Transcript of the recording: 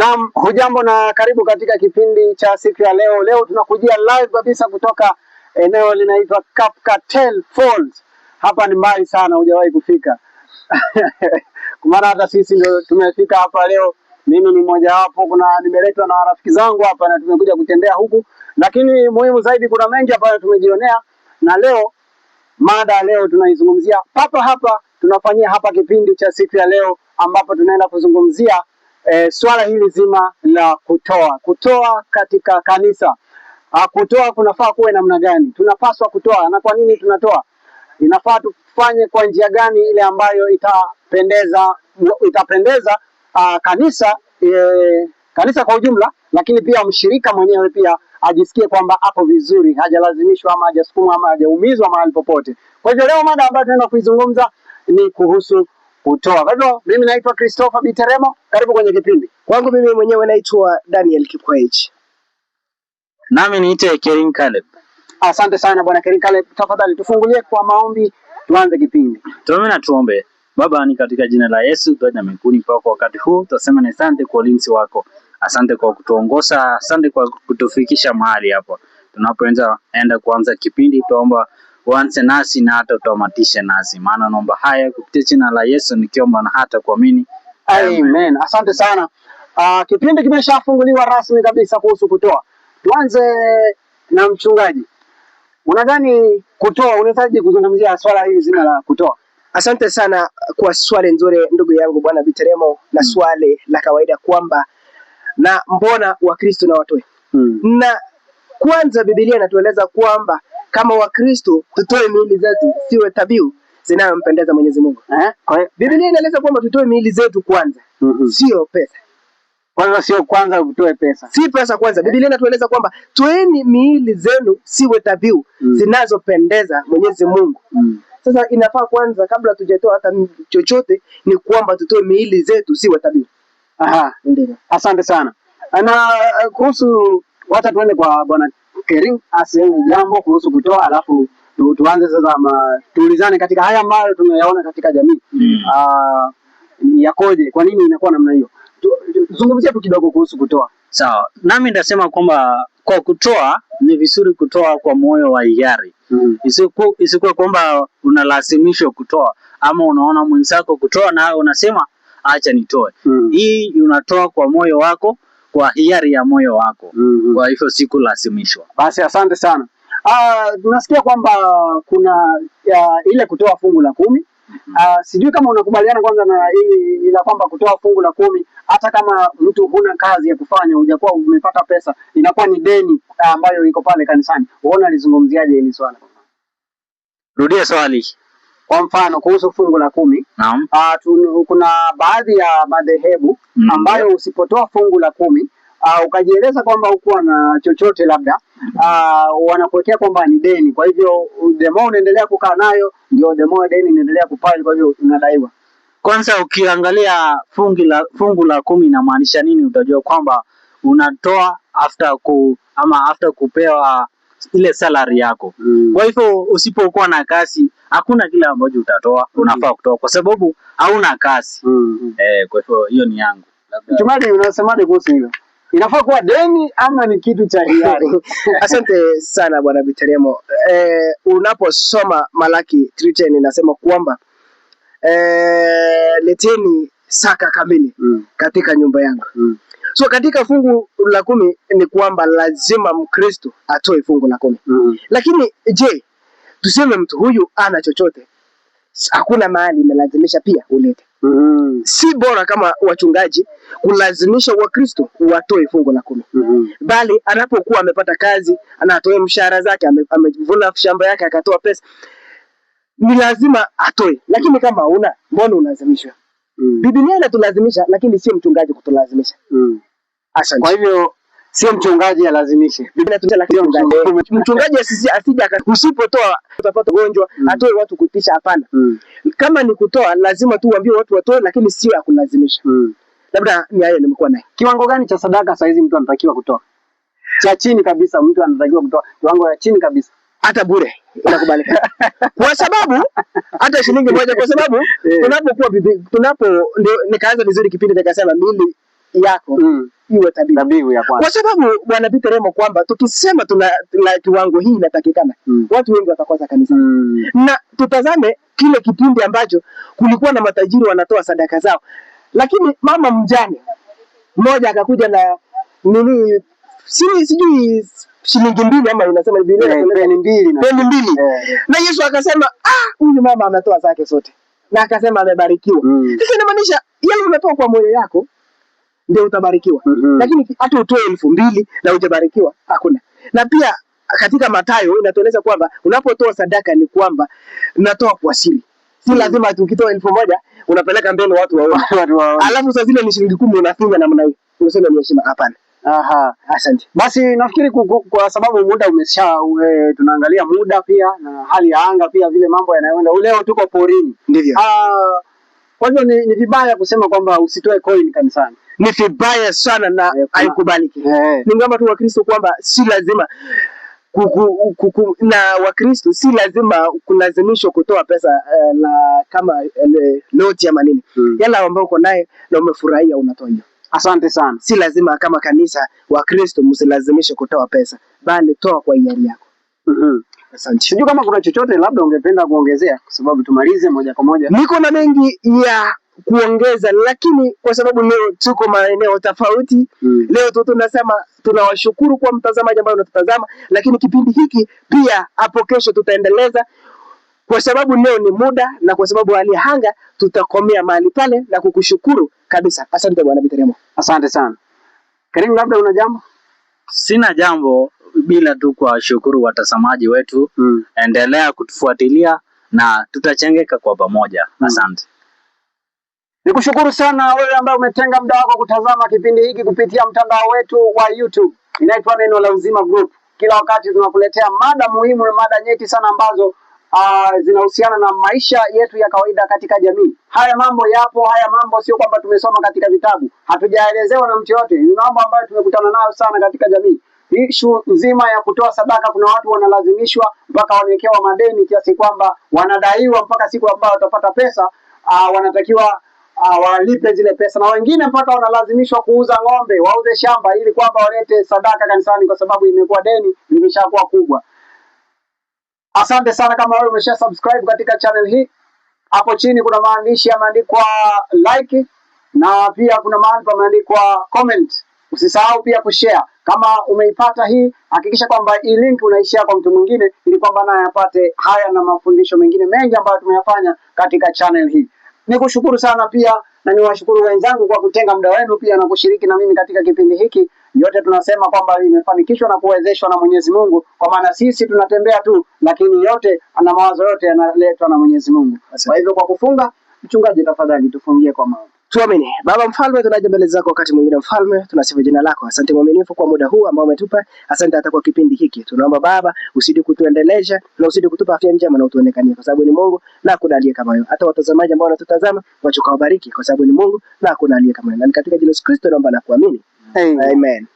Naam, hujambo na karibu katika kipindi cha siku ya leo. Leo tunakujia live kabisa kutoka eneo linaitwa Kapkatel Falls. Hapa ni mbali sana, hujawahi kufika. Kwa maana hata sisi ndio tumefika hapa leo. Mimi ni mmoja wapo, kuna nimeletwa na rafiki zangu hapa na tumekuja kutembea huku, lakini muhimu zaidi kuna mengi ambayo tumejionea, na leo mada leo tunaizungumzia papa hapa, tunafanyia hapa kipindi cha siku ya leo ambapo tunaenda kuzungumzia swala hili zima la kutoa, kutoa katika kanisa. Kutoa kunafaa kuwe namna gani? Tunapaswa kutoa na kwa nini tunatoa? Inafaa tufanye kwa njia gani ile ambayo itapendeza kanisa kanisa kwa ujumla, lakini pia mshirika mwenyewe pia ajisikie kwamba hapo vizuri, hajalazimishwa ama hajasukumwa ama hajaumizwa mahali popote. Kwa hivyo leo mada ambayo tunaenda kuizungumza ni kuhusu kutoa. Kwa hivyo mimi naitwa Christopher Biteremo, karibu kwenye kipindi. Kwangu mimi mwenyewe naitwa Daniel Kipkoech. Nami niite Kerin Caleb. Asante sana bwana Kerin Caleb, tafadhali tufungulie kwa maombi tuanze kipindi. Tuombe na tuombe. Baba, ni katika jina la Yesu tuaja mbinguni kwako wakati huu, tunasema ni asante kwa ulinzi wako, asante kwa kutuongoza, asante kwa kutufikisha mahali hapa tunapoanza enda kuanza kipindi. Tuomba uanze nasi na hata utamatishe nasi, maana naomba haya kupitia jina la Yesu nikiomba na hata kuamini. Amen. Asante sana. Kipindi kimeshafunguliwa rasmi kabisa kuhusu kutoa. Tuanze na mchungaji. Unadhani kutoa, unahitaji kuzungumzia swala hili zima la kutoa? Asante sana kwa swali nzuri ndugu yangu bwana Biteremo, na swali la kawaida kwamba na mbona Wakristo na watoe? Na kwanza Biblia inatueleza kwamba kama Wakristo tutoe miili zetu siwe dhabihu zinayompendeza Mwenyezi Mungu. Eh? Kwa hiyo Biblia inaeleza kwamba tutoe miili zetu kwanza, sio pesa. Kwanza sio kwanza utoe pesa. Si pesa kwanza. Biblia inatueleza kwamba toeni miili zenu siwe dhabihu zinazopendeza Mwenyezi Mungu. Sasa inafaa kwanza, kabla tujatoa hata chochote, ni kwamba tutoe miili zetu siwe dhabihu. Aha. Ndio. Asante sana. Na kuhusu, wacha tuende kwa bwana Kerin aseme jambo kuhusu kutoa, alafu tuanze sasa tuulizane katika haya ambayo tumeyaona katika jamii. Yakoje? Kwa nini inakuwa namna hiyo? Zungumzia tu kidogo kuhusu kutoa. Sawa, nami nitasema kwamba kwa kutoa ni vizuri kutoa kwa moyo wa hiari. Isikuwe kwamba unalazimishwa kutoa ama unaona mwenzako kutoa na unasema acha nitoe. Hii unatoa kwa moyo wako, kwa hiari ya moyo wako. Kwa hivyo si kulazimishwa. Basi asante sana. Tunasikia kwamba kuna ile kutoa fungu la 10. Sijui kama unakubaliana kwanza na hii ila kwamba kutoa fungu la 10 hata kama mtu huna kazi ya kufanya, hujakuwa umepata pesa, inakuwa ni deni ambayo iko pale kanisani. Unaona alizungumziaje hili swala? Rudia swali. Kwa mfano kuhusu fungu la 10. Naam. Kuna baadhi ya madhehebu ambayo usipotoa fungu la 10, ukajieleza kwamba hukuwa na chochote labda, wanakuwekea kwamba ni deni. Kwa hivyo the more unaendelea kukaa nayo ndio the more deni inaendelea kupaa, kwa hivyo unadaiwa. Kwanza ukiangalia fungu la 10 inamaanisha nini, utajua kwamba unatoa after kupewa ile salary yako. Kwa hivyo usipokuwa na kazi hakuna kile ambacho utatoa, unafaa kutoa kwa sababu hauna kazi. Kwa hivyo hiyo ni yangu. Labda Mchungaji, unasemaje kuhusu hilo? Inafaa kuwa deni ama ni kitu cha hiari? Asante sana bwana Biteremo. Unaposoma Malaki 3:10 inasema kwamba leteni saka kamili katika nyumba yangu. So katika fungu la 10 ni kwamba lazima Mkristo atoe fungu la 10. Lakini je, tuseme mtu huyu ana chochote, hakuna mahali imelazimisha pia ulete. Si bora kama wachungaji kulazimisha Wakristo watoe fungu la 10. Bali anapokuwa amepata kazi, anatoa mshahara zake, amevuna shamba yake akatoa pesa, ni lazima atoe. Lakini kama huna, mbona unalazimishwa? Biblia inatulazimisha, lakini sio mchungaji kutulazimisha. Asante. Kwa hivyo sio mchungaji alazimishe. Biblia inatuambia, lakini Sio mchungaji. mchungaji asije usipotoa utapata ugonjwa, atoe watu kutisha, hapana. Kama ni kutoa lazima tu uambie watu watoe, lakini sio ya kulazimisha. Labda ni hayo nimekuwa nayo. Kiwango gani cha sadaka saizi mtu anatakiwa kutoa? Cha chini kabisa mtu anatakiwa kutoa kiwango cha chini kabisa. Hata bure inakubalika. Kwa sababu hata shilingi moja, kwa sababu tunapokuwa bibi, tunapo ndio nikaanza vizuri kipindi nikasema mimi yako iwe dhabihu. Dhabihu ya kwanza. Kwa sababu Bwana Peter Remo kwamba tukisema tuna kiwango hii inatakikana, watu wengi watakosa kanisa. Na tutazame kile kipindi ambacho kulikuwa na matajiri wanatoa sadaka zao, lakini mama mjane mmoja akakuja na nini, sijui shilingi 2 ama inasema Biblia peni mbili. Na Yesu akasema huyu mama ametoa zake zote, na akasema amebarikiwa. Sasa inamaanisha yale unatoa kwa moyo yako ndio utabarikiwa. Lakini hata utoe 2000 na hujabarikiwa hakuna. Na pia katika Mathayo inatueleza kwamba unapotoa sadaka ni kwamba unatoa kwa siri. Si lazima ukitoa 1000 unapeleka mbele watu waone. Alafu sasa zile ni shilingi 10 unafinya namna hiyo. Unasema ni heshima. Hapana. Aha. Asante. Basi nafikiri kwa sababu muda umesha, tunaangalia muda pia na hali ya anga pia vile mambo yanayoenda. Leo tuko porini. Ndivyo. Kwa hivyo ni vibaya kusema kwamba usitoe coin kanisani. Ni vibaya sana na haikubaliki. Ni ngamba tu Wakristo kwamba si lazima na Wakristo si lazima kulazimishwa kutoa pesa la kama noti ama nini. Yala ambayo uko naye na umefurahia unatoa hiyo. Asante sana. Si lazima kama kanisa Wakristo msilazimishe kutoa pesa, bali toa kwa hiari yako. Asante. Sijui kama kuna chochote labda ungependa kuongezea kwa sababu tumalize moja kwa moja. Niko na mengi ya kuongeza, lakini kwa sababu leo tuko maeneo tofauti. Leo tu tunasema tunawashukuru kwa mtazamaji ambaye unatutazama, lakini kipindi hiki pia hapo kesho tutaendeleza, kwa sababu leo ni muda na kwa sababu hali ya anga tutakomea mahali pale na kukushukuru kabisa. Asante Bwana Bitaremo. Asante sana. Karim, labda una jambo? Sina jambo bila tu kuwashukuru watazamaji wetu. Endelea kutufuatilia na tutachengeka kwa pamoja. Asante. Nikushukuru sana wewe ambaye umetenga muda wako kutazama kipindi hiki kupitia mtandao wetu wa YouTube. Inaitwa Neno la Uzima Group. Kila wakati tunakuletea mada muhimu na mada nyeti sana ambazo zinahusiana na maisha yetu ya kawaida katika jamii. Haya mambo yapo, haya mambo sio kwamba tumesoma katika vitabu, hatujaelezewa na mtu yote. Ni mambo ambayo tumekutana nayo sana katika jamii. Ishu nzima ya kutoa sadaka, kuna watu wanalazimishwa mpaka wanawekewa madeni kiasi kwamba wanadaiwa mpaka siku ambayo watapata pesa, wanatakiwa walipe zile pesa, na wengine mpaka wanalazimishwa kuuza ng'ombe, wauze shamba ili kwamba walete sadaka kanisani, kwa sababu imekuwa deni limeshakuwa kubwa. Asante sana kama wewe umesha subscribe katika channel hii. Hapo chini kuna maandishi yameandikwa like na pia kuna mahali pameandikwa comment. Usisahau pia kushare. Kama umeipata hii, hakikisha kwamba hii link unaishare kwa mtu mwingine ili kwamba naye apate haya na mafundisho mengine mengi ambayo tumeyafanya katika channel hii. Nikushukuru sana pia na niwashukuru wenzangu kwa kutenga muda wenu pia na kushiriki na mimi katika kipindi hiki. Yote tunasema kwamba imefanikishwa na kuwezeshwa na Mwenyezi Mungu, kwa maana sisi tunatembea tu, lakini yote na mawazo yote yanaletwa na Mwenyezi Mungu. Kwa hivyo kwa kufunga, mchungaji tafadhali tufungie kwa maombi. Tuamini. Baba mfalme, tunaja mbele zako wakati mwingine mfalme, tunasifu jina lako. Asante mwaminifu kwa muda huu ambao umetupa. Asante hata kwa kipindi hiki. Tunaomba Baba usidi kutuendelesha na usidi kutupa afya njema na utuonekanie, kwa sababu ni Mungu na hakuna aliye kama wewe. Hata watazamaji ambao wanatutazama wachukawabariki, kwa sababu ni Mungu na hakuna aliye kama wewe. Na katika jina la Yesu Kristo naomba na kuamini. Amen. Amen.